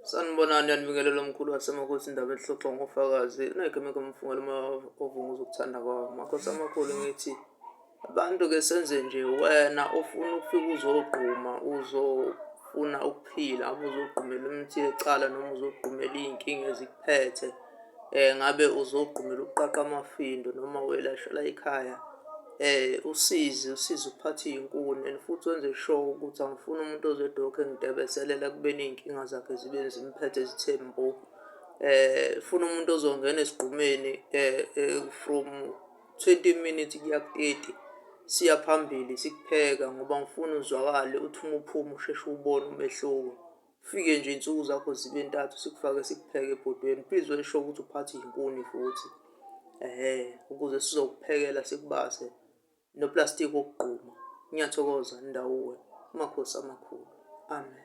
Sanibonani, uyanibingelela omkhulu wasemakhosi, indaba exoxwa ngofakazi unegemege umfungelo uma ovunguza ukuthanda kwawo. Makhosi amakhulu, ngithi abantu-ke senze nje wena ofuna ukufika uzogquma, uzofuna ukuphila, ngabe uzogqumela imithi yecala noma uzogqumela iy'nkinga ezikuphethe, ngabe uzogqumela ukuqaqa amafindo noma welashelwa ekhaya. Usize usize uphathe iy'nkuni and futhi wenze sure ukuthi angifuni umuntu ozodokhu engidebeselela ekubeni iy'nkinga zakhe zibe zimphethe zithe mbo. Funa umuntu ozongena esigqumeni from 20 minutes kuya ku-30, siya phambili sikupheka, ngoba ngifuna uzwakale uthi uma uphuma usheshe uwubone umehluko. Ufike nje iy'nsuku zakho zibe ntathu, sikufake sikupheke ebhodweni. Please wenze sure ukuthi uphathe iy'nkuni futhi, ehhe, ukuze sizokuphekela sikubase noplastiki wokugquma. Ngiyathokoza, Ndawuwe, Makhosi amakhulu, amen.